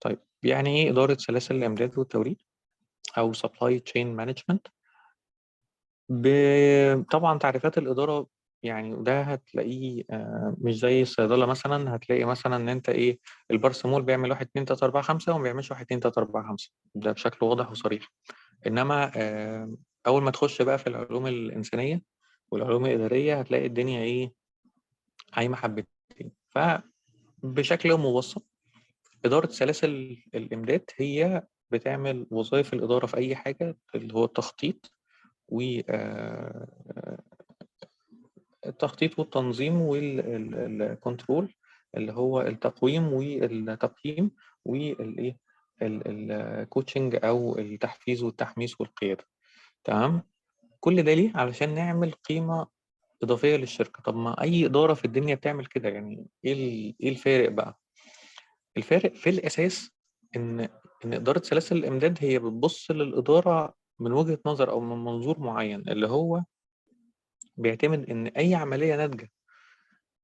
طيب، يعني إيه إدارة سلاسل الإمداد والتوريد أو supply chain management؟ طبعًا تعريفات الإدارة يعني وده هتلاقيه مش زي الصيدلة مثلًا، هتلاقي مثلًا إن أنت إيه، البارسيمول بيعمل 1، 2، 3، 4، 5 وما بيعملش 1، 2، 3، 4، 5، ده بشكل واضح وصريح. إنما أول ما تخش بقى في العلوم الإنسانية والعلوم الإدارية هتلاقي الدنيا إيه، عايمة حبتين. فبشكل مبسط، إدارة سلاسل الإمداد هي بتعمل وظايف الإدارة في أي حاجة، اللي هو التخطيط و التخطيط والتنظيم وال control اللي هو التقويم والتقييم والايه، ال coaching او التحفيز والتحميس والقياده. تمام؟ كل ده ليه؟ علشان نعمل قيمة اضافية للشركه. طب ما اي ادارة في الدنيا بتعمل كده، يعني ايه الفارق بقى؟ الفارق في الاساس ان ادارة سلاسل الامداد هي بتبص للادارة من وجهه نظر او من منظور معين، اللي هو بيعتمد ان اي عملية ناتجة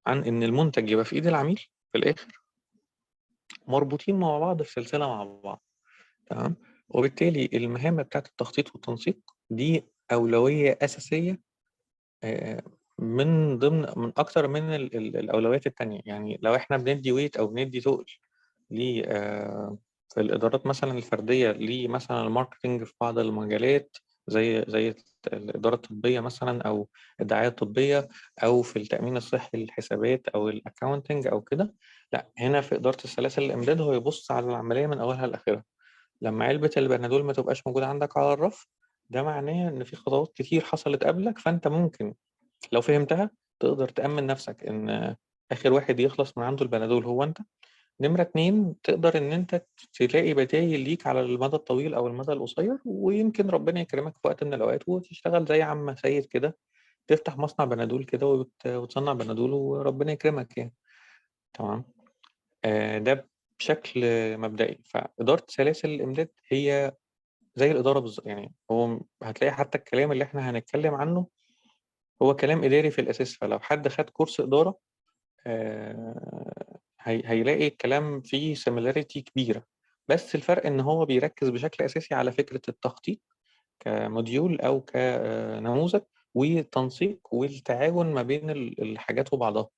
عن ان المنتج يبقى في ايد العميل في الاخر مربوطين مع بعض في سلسلة مع بعض. تمام؟ وبالتالي المهام بتاعت التخطيط والتنسيق دي اولوية اساسية من ضمن من اكتر من ال ال الاولويات التانية. يعني لو احنا بندي weight او بندي تقل ل في الادارات مثلا الفردية لمثلا ال marketing في بعض المجالات زي الادارة الطبية مثلا او الدعاية الطبية او في التامين الصحي الحسابات او ال accounting او كده، لا، هنا في ادارة السلاسل الامداد هو يبص على العملية من اولها لاخرها. لما علبة البنادول ما تبقاش موجودة عندك على الرف، ده معناه ان في خطوات كتير حصلت قبلك، فانت ممكن لو فهمتها تقدر تأمن نفسك ان اخر واحد يخلص من عنده البنادول هو انت. نمرة 2، تقدر ان انت تلاقي بدايل ليك على المدى الطويل او المدى القصير، ويمكن ربنا يكرمك في وقت من الاوقات وتشتغل زي عم سيد كده، تفتح مصنع بنادول كده وتصنع بنادول وربنا يكرمك يعني. تمام؟ ده بشكل مبدئي. فإدارة سلاسل الإمداد هي زي الإدارة بالظبط، يعني هو هتلاقي حتى الكلام اللي احنا هنتكلم عنه هو كلام إداري في الأساس، فلو حد خد كورس إدارة هيلاقي الكلام فيه similarity كبيرة، بس الفرق إن هو بيركز بشكل أساسي على فكرة التخطيط ك module أو كنموذج، والتنسيق والتعاون ما بين الحاجات وبعضها.